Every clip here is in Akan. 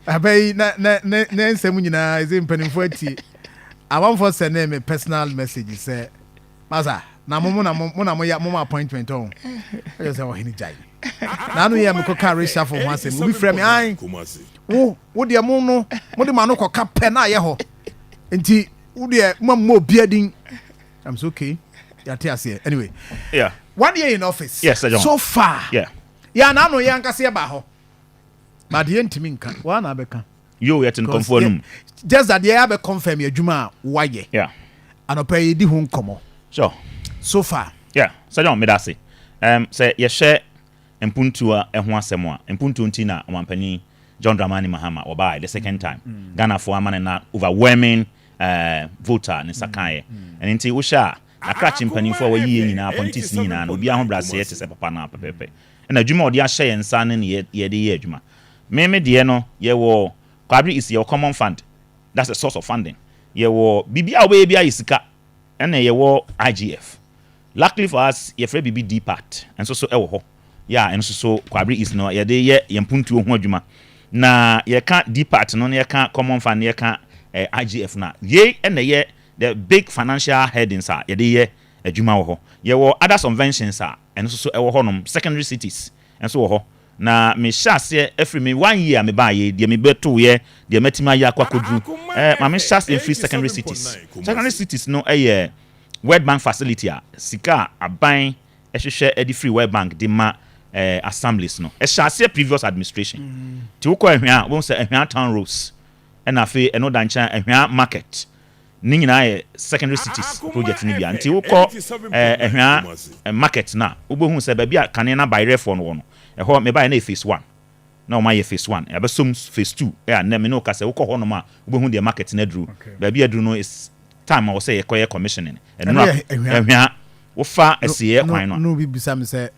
Abɛyi na na ne ne nsɛm nyinaa ɛsɛ mpanimfoɔ atie. Amanfoɔ send me personal message sɛ, "Masa, na mo mo na mo mo na mo ya mo ma appointment ɔn." Ɛyɛ sɛ ɔhene gyae na ano yɛ mekɔka reshuffle ho asɛm, obi frɛ me an wo deɛ, mo no mo de ma no kɔka pɛ na ayɛ hɔ, nti wo deɛ mo mo obi adin. I'm so okay, yɛate aseɛ. Anyway, one year in office. Yes, Sir John. So far, yɛ ana ano yɛ ankasa yɛ ba hɔ, but yɛ ntumi nka wɔn ana abɛka. Yo, yɛte nkɔmfoɔ no mu. Just that yɛ abɛ confirm yɛ adwuma a wayɛ. Anɔpɛ yɛ di ho nkɔmɔ. So far. Yeah, Sir John, meda ase. Sɛ yɛhyɛ mpuntuo a ɛho asɛm a, mpuntuo nti na ɔmampanin John Dramani Mahama ɔbaa the second time, Ghanafoɔ ama ne na overwhelming vote a ne nsa kaeɛ. Ɛno nti wohyɛ a, akrakye mpanimfoɔ a wɔyie nyinaa, appointees no nyinaa no, obiara ho braseɛ te sɛ papa no a pɛpɛɛpɛ. Ɛna adwuma a ɔde ahyɛ yɛn nsa no ne yɛde yɛ adwuma. Meme deɛ no, yɛwɔ Kwabre East, yɛwɔ common fund, that's a source of funding. Yɛwɔ biribi a wobɛyɛ bi ayɛ sika, ɛna yɛwɔ IGF. Luckily for us, yɛfrɛ biribi DPAT nso so ɛwɔ hɔ yɛ a, ɛno nso so Kwabre East no yɛde yɛ yɛn mpuntuo ho adwuma. Na yɛka DPAT no na yɛka common fund na yɛka IGF no a, yei ɛna yɛ the big financial headings a yɛde yɛ adwuma wɔ hɔ. Yɛwɔ other subventions a ɛno nso so ɛwɔ hɔnom. Secondary cities nso wɔ hɔ. Na mehyɛ aseɛ afiri me one year a mebaayɛ deɛ, mebɛtoyɛ deɛ mɛtumi ayɛ akɔ akɔduru ma mehyɛ aseɛ mfiri secondary cities. Secondary cities no ɛyɛ World Bank facility a sika a aban ɛhwehwɛ ɛde firi World Bank de ma assemblies no. Ɛhyɛ aseɛ previous administration. Nti wokɔ Ahwea a, wohu sɛ Ahwea town roads, ɛna afei ɛno da nkyɛn Ahwea market ne nyinaa yɛ secondary cities project no bia. Nti wokɔ Ahwea market no a, wobɛhu sɛ baabi a kane na bayerɛfoɔ no wɔ no, ɛhɔ mebaeɛ na yɛ phase one na ɔma yɛ phase one, yɛbɛsom phase two. Ɛ a nnɛ me ne wo ka sɛ wokɔ hɔnom a, wobɛhu deɛ market no aduru. Baabi aduru no is time a wɔ sɛ yɛkɔyɛ commissioning ɛno. Ɛno yɛ Ahwea. Ahwea, wofa asieɛ kwan no a. No bi bisa mi sɛ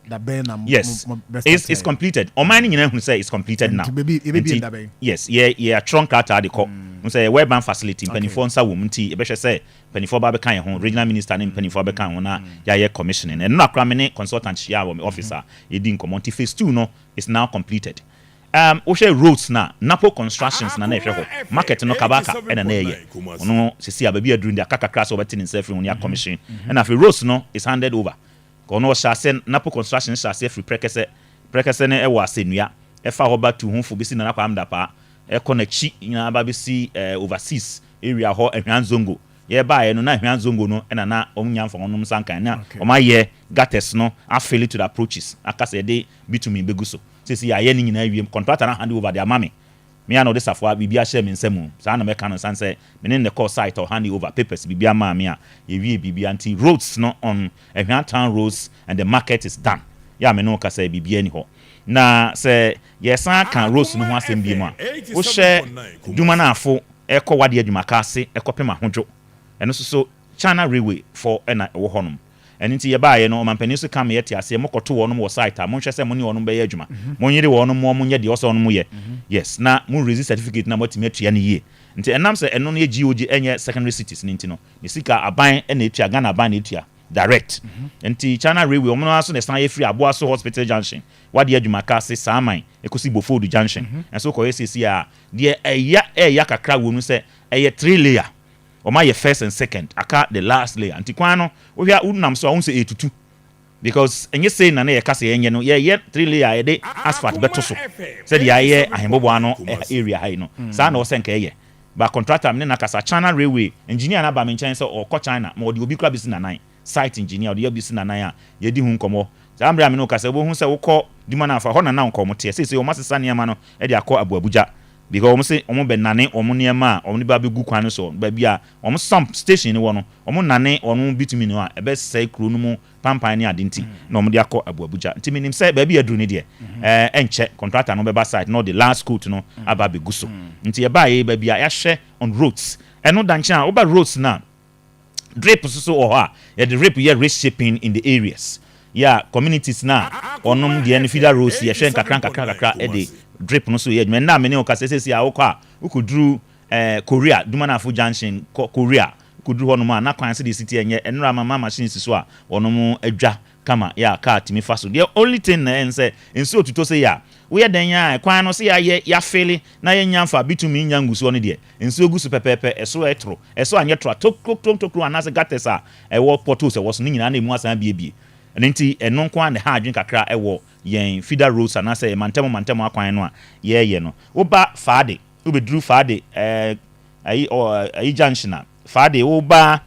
dabɛn na Yes, mo bɛ it's start yɛ? Completed. Ɔman no nyinaa hu sɛ it's completed now. Nti yɛbɛbie Nti, dabɛn? Yes, yɛ yɛatwerɛ nkrataa de kɔ n sɛ yɛ World Bank facility, mpanimfoɔ nsa wɔ mu, nti yɛbɛhwɛ sɛ mpanimfoɔ ba bɛka yɛn ho, regional minister ne mpanimfoɔ bɛka yɛn ho na yɛayɛ commissioning. Ɛno na koraa me ne consultant hyia wɔ me office a yɛdi nkɔmmɔ. Nti phase two no is now completed. Wohwɛ roads na Napo Constructions na ɛhwɛ hɔ market no, Kabaka ɛna na ɛyɛ ɔno sisi a, baabi aduru ndi aka kakra sɛ wɔbɛte ne nsa afiri ho ne commission. Ɛna afei roads no is handed over. Ɔno ɔhyɛ ase, Napo Construction hyɛ ase afiri Prɛkɛsɛ. Prɛkɛsɛ no ɛwɔ Asɛnnua, ɛfa hɔ ba tu ho fo bɛsi Nana Kwame Dapaa, ɛkɔ n'akyi nyinaa ba bɛsi overseas area hɔ, Ahwea Nzongo. Yɛbaeɛ no na Ahwea Nzongo no ɛna na ɔmo nya mfa ɔnom nsa nkan na ɔmo ayɛ gutters no afill to the approaches, aka sɛ yɛde bitumen bɛgu so. Sisi yɛayɛ ne nyinaa wie, contractor na hand over de ama me. Me a na ɔde safoa biribi ahyɛ me nsa mu saa na mɛka no san sɛ me ne ne kɔɔ site ɔ hand over papers biribi ama me a yɛwie biribi. Nti roads no on Ahwea town roads and the market is done. Yɛ a me ne wo kasa, biribi ani hɔ. Na sɛ yɛsan ka roads no ho asɛm bi mu a, wohyɛ dwuma no afo ɛkɔ wadeɛ adwumaka ase ɛkɔpem Ahodwo, ɛno nso so China Railway fɔ ɛna ɛwɔ hɔnom. Ɛno nti yɛbaeɛ no, ɔmampanin so ka me yɛte aseɛ, mokɔto wɔnom wɔ site a, monhwɛ sɛ mo ne wɔnom bɛyɛ adwuma, monyere wɔnom mo monyɛ deɛ ɔsɛ wɔnom yɛ. Yes, na mo raise certificate na moatumi atua no yie. Nti ɛnam sɛ ɛno no yɛ GOG, ɛnyɛ secondary cities no nti no, ne sika aban ɛna ɛtua, Ghana aban na ɛtua direct. Nti China Railway ɔmo no aso na ɛsan yɛfiri Aboaso Hospital junction, wadeɛ adwumaka ase, Saaman ɛkɔsi Bofodu junction. Ɛnso kɔyɛ siesie a, deɛ ɛya ɛya kakra wɔ mu sɛ ɛyɛ three layer. Ɔmo ayɛ first and second, aka the last layer. Nti kwan no, wohwɛ a, wonam so a, wohu sɛ ɛtutu because ɛnyɛ sei na ne yɛka sɛ yɛnyɛ no. Yɛyɛ three layer a yɛde asphalt bɛto so sɛdeɛ ayɛ ahemboboa no area ha yi no, saa na ɔsɛ nka ɛyɛ ba. Contractor ne nakasa, China Railway engineer na ba me nkyɛn sɛ ɔkɔ China ma ɔde obi kora bɛsi nanan, site engineer ɔde yɛ bɛsi nanan a yɛdi ho nkɔmmɔ. Saa mmerɛ a me ne wo kasa, wobɛhu sɛ wokɔ dwuma no afa hɔ nana nkɔmmɔ teɛ seesei ɔmo asesa nneɛma no de akɔ Abuabuja because ɔmo se ɔmo bɛ nane ɔmo nneɛma a ɔmo de ba bɛgu kwan no so. Baabi a ɔmo sump station no wɔ no, ɔmo nane ɔno bitumi no a ɛbɛsɛe kuro no mu pampan ne ade, nti na ɔmo de akɔ Abuabuja. Nti menim sɛ baabi aduru ne deɛ, ɛnkyɛ contractor no bɛba site na ɔde last coat no aba abɛgu so. Nti yɛbaa yɛ baabi a yɛahwɛ on roads. Ɛno da nkyɛn a, woba roads no a, drip nso so wɔ hɔ a yɛde drip yɛ reshaping in the areas yɛ communities na ɔnom deɛ no feeder roads, yɛhwɛ nkakra nkakra nkakra ɛde drip no so yɛ adwuma. Nna mene wo kasa sɛsi a, wokɔ a wokɔduru Korea Dumanafo junction kɔ Korea, wokɔduru hɔ nom a, na kwan sɛ deɛ si teɛ nyɛ. Ɛnora mama machine si so a wɔnom adwa Kama yɛ a kaa tumi fa so. The only thing na ɛn sɛ nsuo tutɔ sɛ yɛ a, woyɛ dɛn a, kwan no sɛ yɛayɛ yɛafele na yɛnya mfa bitumi nya ngusoɔ no deɛ, nsuo gu so pɛpɛɛpɛ. Ɛso ɛtoro, ɛso anyɛ toro a, tokuro tokuro anaasɛ gutters a ɛwɔ potholes ɛwɔ so no nyinaa na emu asan biebie. Ɛno nti ɛno nko ara na ɛha adwene kakra ɛwɔ yɛn feeder roads anaasɛ mantam mantam akwan no a yɛreyɛ no. Woba Faade, wobɛduru Faade ayi ɔ ayi junction a, Faade woba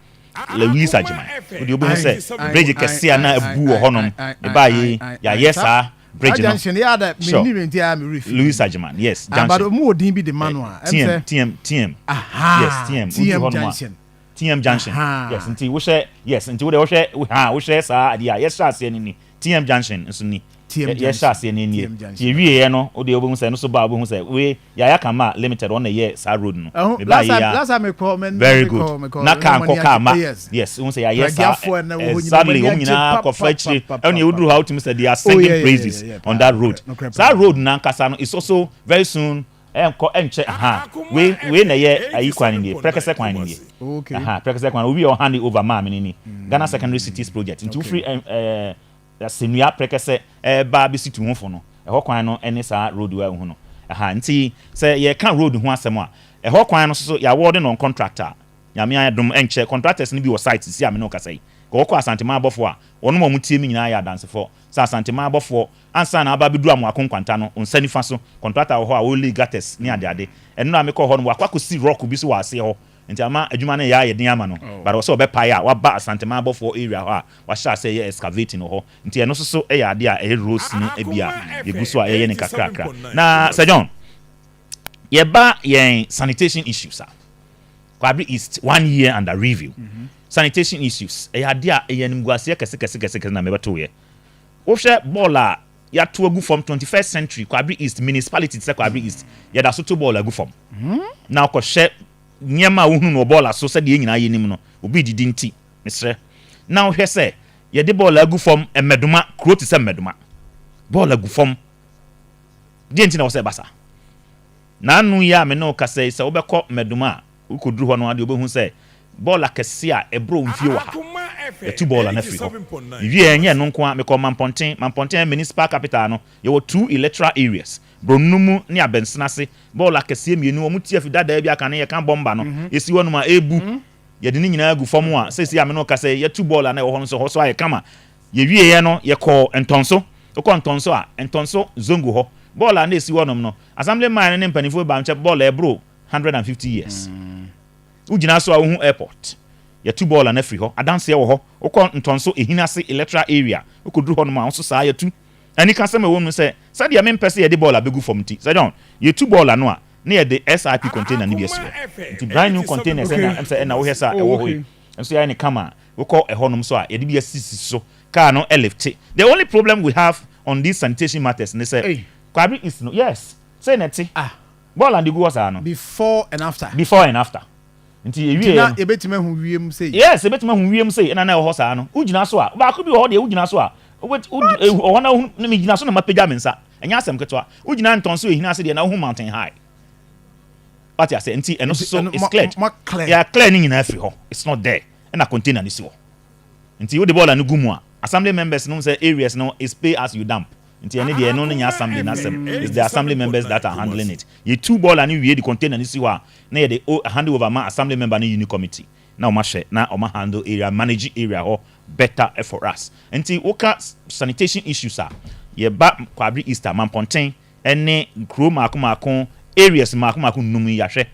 Louis Agyeman, wode wobɛhu sɛ bridge kɛse a na abu wɔ hɔnom. Ɛbaa yi yɛayɛ saa bridge no. Junction yɛ ada. Sure. Mi ni mi nti a mi refi. Louis Agyeman, yes. Ah, but junction. mu wɔ din bi de ma no a TM TM TM. Aha. Yes, TM. TM Wodu hɔnom a, junction. TM junction. Aha. Yes, nti wohyɛ, yes, nti wode wohwɛ ha, wohwɛ saa adeɛ a yɛhyɛ aseɛ no ni, TM junction nso ni. TM yɛhyɛ junction. Aseɛ no nie. TM junction. Nti yɛwieɛ no, wode wobɛhu sɛ ɛno so ba a, wobɛhu sɛ wei Yaya Kama Limited ɔno na ɛyɛ saa road no. Ɛho Mebaa last yɛ time a last time mekɔ mɛ very mekɔ good mekɔ na kaa nkɔ kaa ma. Yes. Yes, wohu sɛ yɛayɛ saa. Pragiafoɔ na ɛwɔ hɔ nyinaa, Exactly. wɔn Wɔn ani agye nyinaa pa, kɔfa pa, akyire pa, pa, ɛne pa, woduru hɔ a, wotumi sɛ they are Oh, singing praises yeah, on that road. Nokorɛ Saa paa. road nankasa no is also very soon, ɛnkɔ ɛnkyɛ aha. Wei na ɛyɛ ayi kwan nie, Prɛkɛsɛ kwan nie. Aha, Prɛkɛsɛ kwan obi a ɔhand over maa mi ni Ghana Secondary Cities Project. Nti wofiri Asenua Prɛkɛsɛ ɛɛba abɛsi Tuhufo no, ɛhɔ kwan no ɛne saa road wa ehu no aha. Nti sɛ yɛka road ho asɛm a, ɛhɔ kwan no soso yɛawɔde no on contractor. Nyame ayɛ dom, ɛnkyɛ contractors no bi wɔ site sisi a me ne wo kasa yi. Kɔkɔ Asantema abɔfoɔ a wɔn a wɔn tie mi nyinaa yɛ adansefoɔ sɛ Asantema abɔfoɔ ansa na aba abɛduru Amoako Nkwanta no nsa nifa so, contractor wɔ hɔ a wɔlay gutters ne adeade. Ɛno na mekɔ hɔ no, wakɔ akɔsi rock bi so wɔ aseɛ hɔ, nti ama adwuma no yɛ ayɛ den ama no. But ɔsɛ ɔbɛpae a waba Asantema abɔfoɔ area hɔ a wahyɛ ase yɛ excavating wɔ hɔ. Nti ɛno nso so yɛ adeɛ a ɛyɛ roads no bi a yɛgu so a yɛyɛ ne kakrakra. Na Sir John, yɛba yɛn sanitation issues a, Kwabre East one year under review, sanitation issues ɛyɛ adeɛ a ɛyɛ animguaseɛ kɛse kɛse kɛse kɛse na mɛbɛto yɛ. Wohwɛ bɔɔl a yɛato agu fam, 21st century Kwabre East municipality te sɛ Kwabre East, yɛda so to bɔɔl agu fam. Na ɔkɔhyɛ nneɛma a wohunu no wɔ bɔɔl so sɛdeɛ yɛn nyinaa yɛnim no, obi didi. Nti mesrɛ na wohwɛ sɛ yɛde bɔɔl agu fam mmɛdoma, kuro te sɛ Mmɛdoma, bɔɔl agu fam deɛ, nti na wɔ sɛ ɛba saa. N'ano yi a me ne wo kasa yi, sɛ wobɛkɔ Mmɛdoma a, wokɔduru hɔ no adeɛ, wobɛhu sɛ bɔɔl akɛse a ɛborɔ mfie wɔ ha, yɛtu bɔɔl no afiri hɔ. Wie ɛnyɛ no nko a, mekɔ Mampɔnten. Mampɔnten municipal capital no, yɛwɔ two electoral areas, Bronumu ne Abɛnsenase. Bɔɔl akɛseɛ mmienu wɔn ti afi dadaa bi aka ne yɛka bɔmba no esi hɔ nom a ebu, yɛde ne nyinaa gu fam a sɛsi a me no kasa yi, yɛtu bɔɔl a na ɛwɔ hɔ no nso hɔ so ayɛ kama. Yɛwie yɛ no, yɛkɔ Ntɔnso. Wokɔ Ntɔnso a, Ntɔnso Zongo hɔ, bɔɔl a na esi hɔ nom no, assembly man ne mpanimfoɔ ba nkyɛn, bɔɔl a ɛboro 150 years, wogyina so a wohu airport, yɛtu bɔɔl a no afiri hɔ. Adanseɛ wɔ hɔ. Wokɔ Ntɔnso Ehinase electoral area, wokɔduru hɔ nom a nso saa, yɛtu. Ɛni ka sɛm ɛwɔ mu sɛ sɛdeɛ mempɛ sɛ yɛde bɔɔl abɛgu fam. Nti sɛ John, yɛtu bɔɔl ano a, ne yɛde SIP container no bi asi hɔ. Nti brand new containers ɛna ɛm sɛ ɛna wohwɛ sɛ ɛwɔ hɔ yi nso yɛayɛ ne kama. Wokɔ ɛhɔ nom so a, yɛde bi asisi so, car no ɛlift. The only problem we have on these sanitation matters ne sɛ Kwabre East no, yes, sɛ na ɛte bɔɔl ande gu hɔ saa no. Before and after. Before and after. Nti ewie na yɛbɛtumi ahu wiem sei. Yes, ebɛtumi ahu wiem sei. Ɛna na ɛwɔ hɔ saa no, wogyina so a, baako bi wɔ hɔ deɛ, wogyina so a, ɔhɔ na wohu na megyina so na mapagya me nsa. Ɛnyɛ asɛm ketewa. Wogyina ntɔn so ehina ase deɛ na wohu mountain high, wate ase? Nti ɛno nso so is cleared. Yɛ clear ne nyinaa firi hɔ, it's not there. Ɛna container ne si hɔ. Nti wode bɔɔla no gu mu a, assembly members no sɛ areas no is pay as you dump. Nti ɛne deɛ, ɛno no nyɛ assembly n'asɛm, it's the assembly members that are handling it. Yɛtu bɔɔla no wie de container no si hɔ a, na yɛde hand over ma assembly member no unit committee na ɔma hwɛ na ɔma handle area, manage area hɔ better for us. Nti woka sanitation issues a, yɛba Kwabre East a, Mampɔnten ɛne kuro mako mako, areas mako mako num yi, yɛahwɛ.